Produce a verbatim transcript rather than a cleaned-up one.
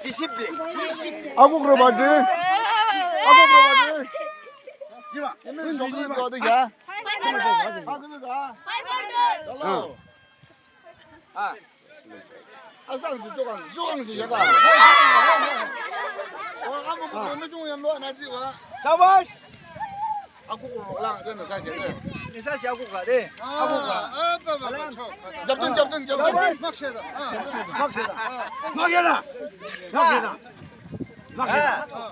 Discipline. Akuk rübade. Akuk rübade. Jiba. Akuk rübade ya. Five hundred. Hello. Ah. Asang si jokang, jokang si yaka. Oh, amu ko me jong yan lo na ji wa. Shabash. Akuk ko la de na sa shi. Ni sa shi akuk la de. Akuk la. Captain, captain, captain. Mak shi da. Mak shi da. Mak shi da. Mak shi da.